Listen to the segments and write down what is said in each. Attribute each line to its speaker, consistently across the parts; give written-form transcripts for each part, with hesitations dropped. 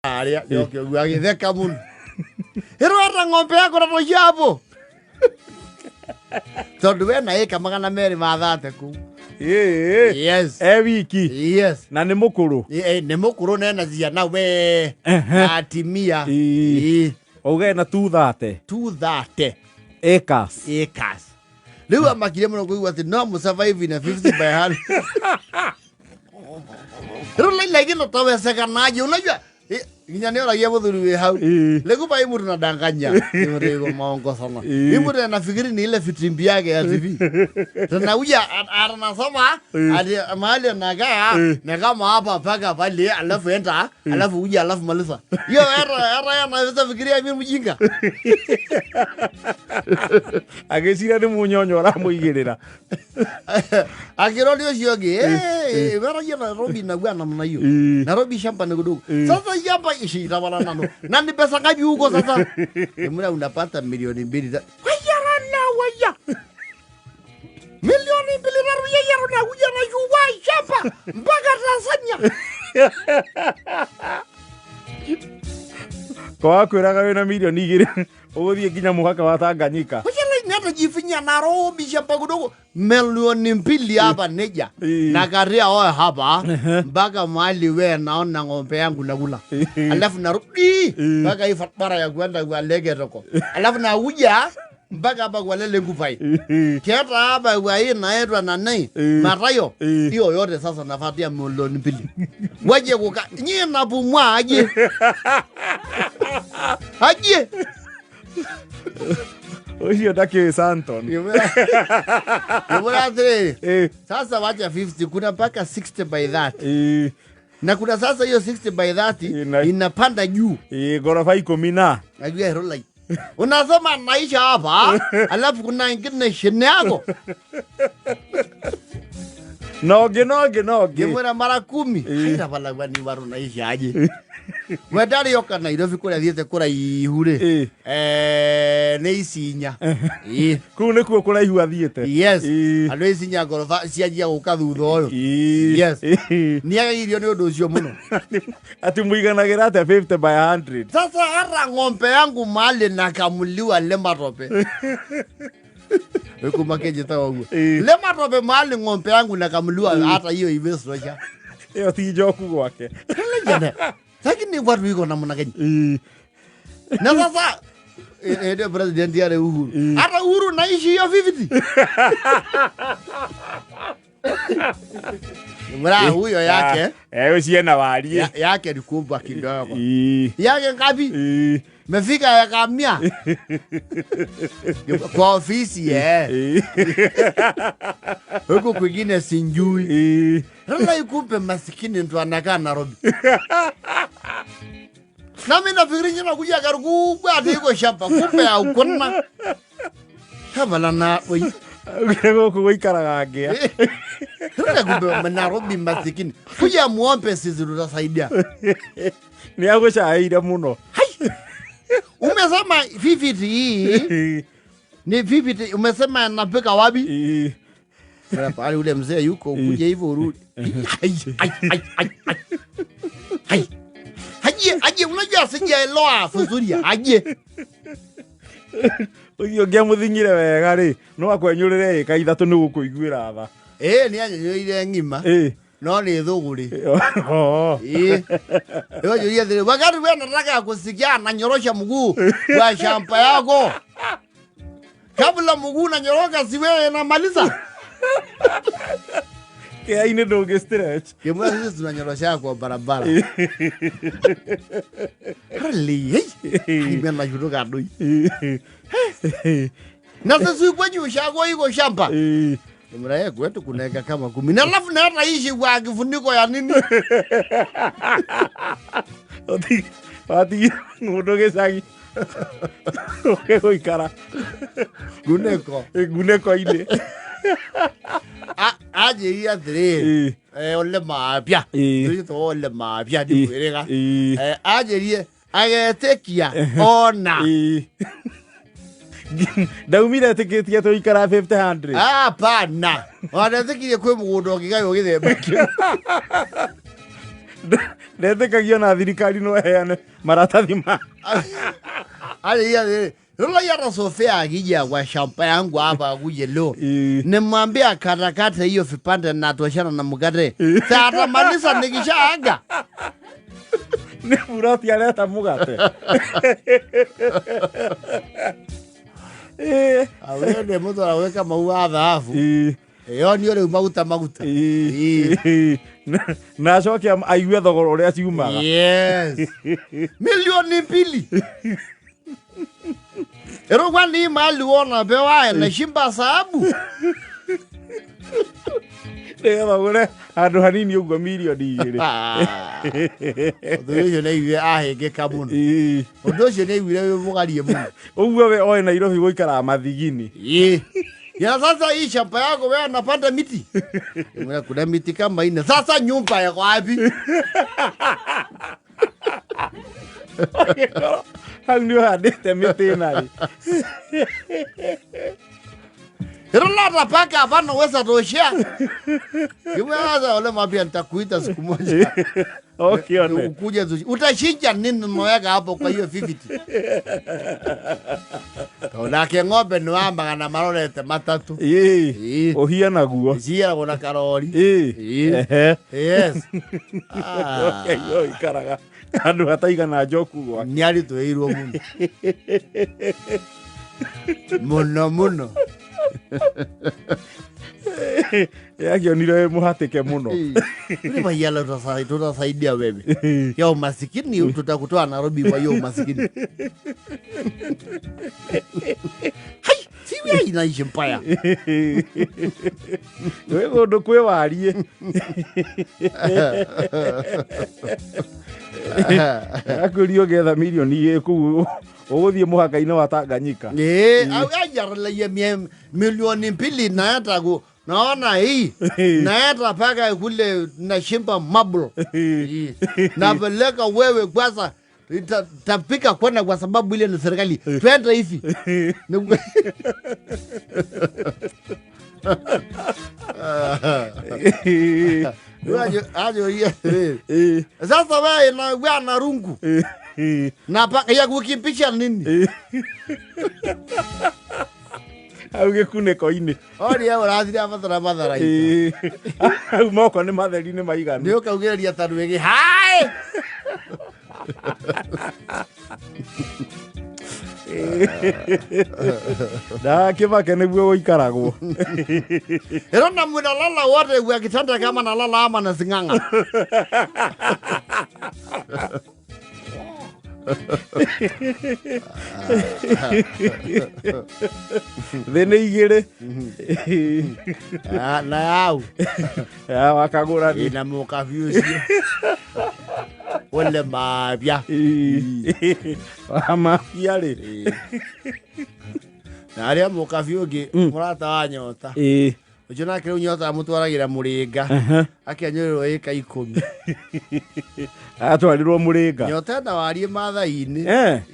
Speaker 1: Harĩa njoke ũguo agĩtheka mũno. Ĩrwata ng'ombe yako na tũicio hapo. Tondũ we na ĩka 230 kũu.
Speaker 2: Ĩĩ.
Speaker 1: Yes.
Speaker 2: E wiki.
Speaker 1: Yes.
Speaker 2: Na nĩ mũkũrũ.
Speaker 1: Nĩ mũkũrũ nena ciana we na atimia.
Speaker 2: Ĩĩ. Auge na 230
Speaker 1: 230
Speaker 2: acres.
Speaker 1: Acres. Rĩu amakire mũno kũigua atĩ no mũsurvive na 50 by 100. Rĩu laila tawezekanaje? Unajua nginya nĩoragia mũthuri wĩ hau. Lekupa hii mtu nadanganya. Ndio maongo sana. Hii mtu anafikiri ni ile fitimbi yake ya TV. Tena huja anasema ati mahali anakaa na kama hapa mpaka pale alafu enda alafu uja alafu maliza. Hiyo era era anaweza fikiria mimi mjinga.
Speaker 2: Agĩciria nĩ mũnyonyo ũramũigĩrĩra.
Speaker 1: Akirodi ũcio ũngĩ, weragia Nairobi na bwana namna hiyo. Nairobi shamba ni kidogo. Sasa shamba ishi itawala nano. Na ni pesa ngapi huko sasa? Mura unapata 2 milioni. Waya na waya. 2 milioni yeye unakuja na yuwa shamba mpaka Tanzania.
Speaker 2: Ko wakwĩraga wĩna 2 milioni ũgũthiĩ nginya mũhaka wa Tanganyika.
Speaker 1: Waya natajifinya Nairobi shamba kidogo 2 milioni hapa neja. Na karia oe hapa mpaka mahali we naona ng'ombe yangu nakula. Alafu narudi mpaka hii barabara ya kwenda kwa Legetoko. Alafu nakuja mpaka hapa kwa Lele Ngupai. Keta hapa kwa hii naitwa nani? Matayo. Hiyo yote sasa nafatia 2 milioni. Waje kuka nyie napumua aje. Aje.
Speaker 2: Ũcio ndakĩũĩ Santon.
Speaker 1: Ngĩmwĩra atĩrĩrĩ. Sasa wacha 50 kuna mpaka 60 by 30. Na kuna sasa hiyo 60 by 30 inapanda juu.
Speaker 2: Ghorofa 10 na.
Speaker 1: Najua hilo like. Unasema naisha hapa, alafu kuna ingine chini yako.
Speaker 2: Nongĩ nongĩ nongĩ.
Speaker 1: Ngĩmwĩra mara 10. Haira balagwa ni waru naisha aje. We ndarĩ oka Nairobi kũrĩa thiĩte kũraihu rĩ. Nĩ Isinya. Ĩĩ.
Speaker 2: Kũu nĩkuo kũraihu athiĩte.
Speaker 1: Yes. Andũ a Isinya ngoroba cianjia gũka thutha ũyũ. Yes. Nĩageirio nĩ ũndũ ũcio mũno.
Speaker 2: Ati mũiganagĩra atĩa 50 by 100?
Speaker 1: Sasa hata ng'ombe yangu mahali nakamuliwa le matope. Wekuma kenjeta ũguo. Le matope mahali ng'ombe yangu nakamuliwa hata hiyo imesosha.
Speaker 2: Ĩyo ti njoku gwake.
Speaker 1: Jana. Lakini watu iko namna gani? Na sasa ndio president yale Uhuru. Hata Uhuru naishi hiyo 50. Mra huyo yake.
Speaker 2: Ũcio ena warie.
Speaker 1: Yake ni kubwa kidogo. Yake ngapi? Mefika ya kamia. Kwa ofisi eh. Huko kwingine sinjui. Sasa ikumbe masikini ndo anakaa Nairobi. Nami nafikiri nyina kuja gari kubwa ati iko shamba kumbe hakuna. Kama na oi.
Speaker 2: Gũkũ gũikaraga ngĩa.
Speaker 1: Sasa kumbe Nairobi masikini. Kuja muombe sisi tutasaidia.
Speaker 2: Nĩ agũcaĩire mũno.
Speaker 1: Umesema 50 hii ni 50 umesema napika wapi? Sasa pale ule mzee yuko ukuje hivyo urudi. Ai ai ai ai. Ai. Ai. Aje aje unajua sijaelewa vizuri aje.
Speaker 2: Ũcio ũngĩamũthing'ire wega rĩ no akwenyũrĩre ĩka 3 nĩ gũkũiguĩra tha.
Speaker 1: Nĩ anyenyũire ng'ima. No ni thuguri. Eh. Wewe julia wakati wewe unataka kusikia ananyorosha mguu kwa shamba yako. Kabla mguu unanyoroka si wewe namaliza.
Speaker 2: Kĩainĩ ndũngĩ stretch.
Speaker 1: Kimwe sisi tunanyorosha kwa barabara. Really? Hey. Mimi nashutuka adui. Na sisi kwenye ushago iko shamba. Mraye kwetu kuna eka kama 10. Na alafu na hata ishi kwa kifuniko ya nini?
Speaker 2: Watigire mũndũ gĩcagi ũke gũikara
Speaker 1: Ngunĩko.
Speaker 2: Ngunĩko-inĩ.
Speaker 1: Anjĩrire atĩrĩrĩ, ole mapya. Tũitũ ole mapya ndikwĩrĩga. Anjĩrire agetĩkia ona.
Speaker 2: Ndaumire etĩkĩtie tũikara 50 100.
Speaker 1: Hapana. Ona etĩkirie kwĩ mũgũnda ũngĩgaywo gĩthemba kĩu.
Speaker 2: Ndetĩkagia na thirikari no ĩheane maratathi ma
Speaker 1: Aliya Lola ya Sofia akija kwa shamba yangu hapa akuje leo. Nimwambia akatakate hiyo vipande na tuachana na mkate. Sasa atamaliza nikishaaga.
Speaker 2: Nĩ buroti areta mũgate.
Speaker 1: Awende mtu anaweka maua ya dhahabu. Ĩyo nĩ rĩu maguta maguta.
Speaker 2: Na acoke aigue thogora ũrĩa ciumaga.
Speaker 1: Yes. 2 milioni. Ero kwani mali wona pewa na shimba sababu.
Speaker 2: Nĩgetha ũgũre handũ hanini ũguo 2 mirioni.
Speaker 1: Ũndũ ũcio nĩ aiguire ahĩngĩka mũno. Ũndũ ũcio nĩ aiguire wĩ mũgarie mũno.
Speaker 2: Ũguo we oĩ Nairobi gũikaraga mathigini.
Speaker 1: Ĩĩ. Ya sasa hii shamba yako wewe unapanda miti. Mwana kuna miti kama ine. Sasa nyumba yako wapi?
Speaker 2: Hau nĩ ũhandĩte mĩtĩ ĩna rĩ.
Speaker 1: Hilo paka hapana weza toshea. Kimwe sasa wale mapia nitakuita siku moja.
Speaker 2: Ũkĩone.
Speaker 1: Ukuje tu. Utashinja nini unaweka hapo kwa hiyo 50? Tonake ng'ombe nĩ wa 300.
Speaker 2: Ũhia naguo.
Speaker 1: Ciaragwo na karori.
Speaker 2: Ehe.
Speaker 1: Yes.
Speaker 2: Ũikaraga handũ hataigana njoku gwake.
Speaker 1: Nĩ aritũhĩirwo mũno. Mũno mũno.
Speaker 2: Yakĩonire wĩ mũhatĩke mũno.
Speaker 1: Mayala tutasaidia wewe. Ya umasikini tutakutoa Nairobi kwa hiyo umasikini. Hai, si wewe inaishi mbaya.
Speaker 2: Gwĩ kũndũ kwĩ wariĩ. Akwĩrio ũngĩetha 2 mirioni kũu ũgũthiĩ mũhaka-inĩ wa Tanganyika.
Speaker 1: Eh, au ajarelaia 2 milioni naenda ku naona hii naenda paka kule nashimba marble. Napeleka wewe kwanza tapika kwenda kwa sababu ile ni serikali. Twende hivi. Ajo iya. Sasa wewe na wewe na rungu. Na paka ya kukipisha nini?
Speaker 2: Hau gĩkunĩko-inĩ.
Speaker 1: Oria ũrathire abatara matharaita.
Speaker 2: Hau moko nĩ matheri nĩ maiganu.
Speaker 1: Nĩ ũkaugĩrĩria ta rwĩgĩ. Hai!
Speaker 2: Ndakĩmake nĩguo gũikaragwo.
Speaker 1: Ero na mnalala wote kwa kitanda kama nalala ama na sing'ang'a.
Speaker 2: Thĩ nĩ igĩrĩ.
Speaker 1: Na yau.
Speaker 2: Ya wakagũra nĩ.
Speaker 1: Ina mũkabi ũcio. Wale mabia.
Speaker 2: Wa mabia rĩ.
Speaker 1: Na arĩa mũkabi ũngĩ mũrata wa nyota. Ũcio nake rĩu nyota amũtwaragĩra mũrĩnga. Akĩanyũrĩrwo ĩka 10.
Speaker 2: Atwarirwo mũrĩnga.
Speaker 1: Nyota enda wariĩ Maathai-inĩ.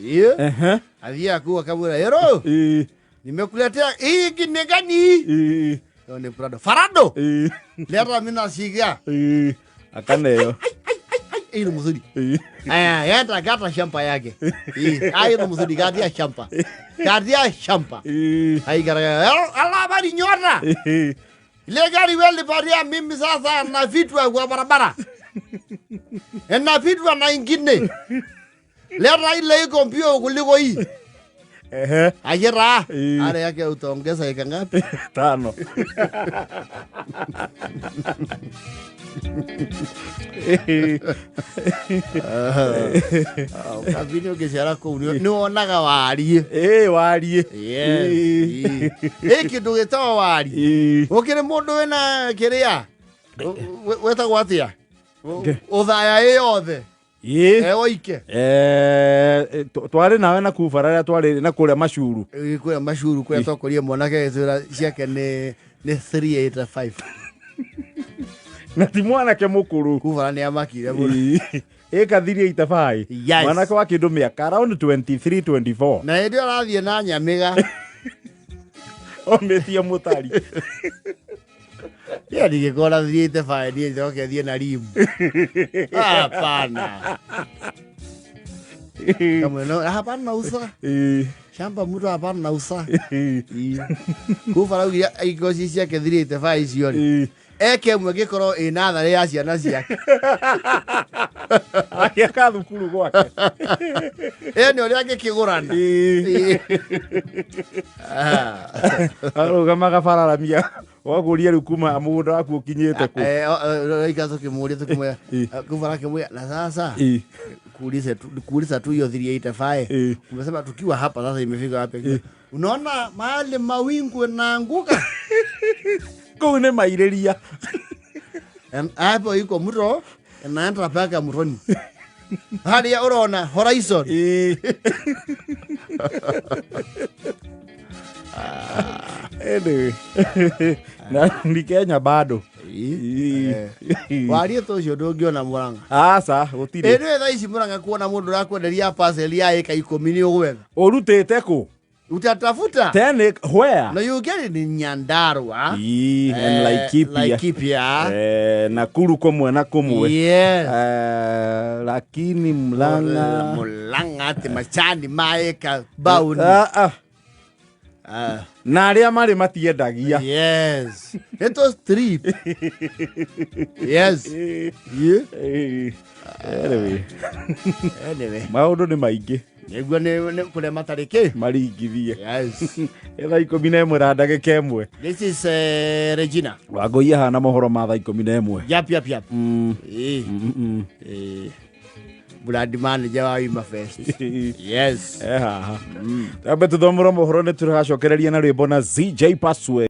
Speaker 1: Ĩĩ. Athiaga kũu akamwĩra, "Ero, nimekuletea hii ni gani?" Hiyo ni Prado. Farado. Leta mimi nasikia.
Speaker 2: Akaneo.
Speaker 1: Hii ni mzuri. Aya, yenda gata shamba yake. Hii ni mzuri gatia shamba. Gatia shamba. Hai gara. Allah bari nyota. Ile gari wewe lipatia mimi sasa na vitu kwa barabara. Na vitu na ingine. Leta ile iko mbio kuliko hii. Ajira. Are yake utaongeza eka ngapi?
Speaker 2: 5.
Speaker 1: Kabini ũngĩcera kũu nĩ wonaga wariĩ.
Speaker 2: Wariĩ.
Speaker 1: Ĩ kĩndũ gĩtagwo wariĩ. Gũkĩrĩ mũndũ wĩna kĩrĩa wetagwo atĩa? Ũthaya ĩ yothe. Oike.
Speaker 2: Twarĩ nawe na kuu bara rĩrĩa twarĩ na kũrĩa Macuru.
Speaker 1: Kũrĩa Macuru kũrĩa twakorire mwanake gĩcũra ciake nĩ 385.
Speaker 2: Na ti mwanake mũkũrũ.
Speaker 1: Kubara nĩ amakire mũno.
Speaker 2: Ĩka 385.
Speaker 1: Yes.
Speaker 2: Mwanake wa kĩndũ mĩaka around 23 24.
Speaker 1: Na hĩndĩ ĩyo arathiĩ na nyamĩga.
Speaker 2: Omĩtie mũtari.
Speaker 1: Pia ningekuwa thiĩte bae njoke thiĩ na rimu. Hapana. Kamwe no hapana nausa. Shamba mtu hapana nausa. Kuba raugire iko ci ciake thirĩte bae icio rĩ. Eke ĩmwe ĩngĩkorwo ĩ natharĩ ya ciana ciake.
Speaker 2: Agĩaka thukuru gwake.
Speaker 1: Ĩyo nĩ ũrĩa angĩkĩgũrana. Ah.
Speaker 2: Arũgamaga bararamia wagũria rĩu kuma mũgũnda waku ũkinyĩte kũ.
Speaker 1: Ika tukĩmũria tukĩmwĩra kuba rakĩmwĩra na sasa kuuliza tu hiyo 385 umesema tukiwa hapa sasa imefika wapi? Unaona mahali mawingu yanaanguka
Speaker 2: Kũu nĩ mairĩria.
Speaker 1: Hapo iko mto inaenda mpaka mtoni haria urona horizon.
Speaker 2: Anyway. Na ni Kenya bado.
Speaker 1: Warie to ucio ndungiona Murang'a.
Speaker 2: Aca gũtirĩ.
Speaker 1: Ĩnĩ thaa ici Murang'a kuona mũndũ ũrakwenderia parcel ya ĩka 10 nĩ ũgwetha.
Speaker 2: Ũrutĩte kũ?
Speaker 1: Utatafuta.
Speaker 2: Ten where?
Speaker 1: No you get it in Nyandarua.
Speaker 2: And Laikipia.
Speaker 1: Laikipia.
Speaker 2: Nakuru kũmwe na kũmwe.
Speaker 1: Yes.
Speaker 2: Lakini Murang'a.
Speaker 1: Murang'a ati macani maeka bauni.
Speaker 2: Ah, ah.
Speaker 1: Ah.
Speaker 2: Na arĩa marĩ matiendagia.
Speaker 1: Yes. It was trip. Yes. Yeah.
Speaker 2: Anyway,
Speaker 1: Anyway.
Speaker 2: maũndũ nĩ maingĩ.
Speaker 1: Nĩguo nĩ kũrĩa matarĩ kĩ.
Speaker 2: Maringithie.
Speaker 1: Yes.
Speaker 2: Thaa 11 na ndagĩka 1.
Speaker 1: This is Regina.
Speaker 2: Wangũi ahana mohoro ma thaa 11.
Speaker 1: Yap, yap, yap. Brand manager wa Wima Fest. Yes.
Speaker 2: Haha tambe tũthomũro mohoro nĩ tũracokereria na rwĩmbo na ZJ Paswe.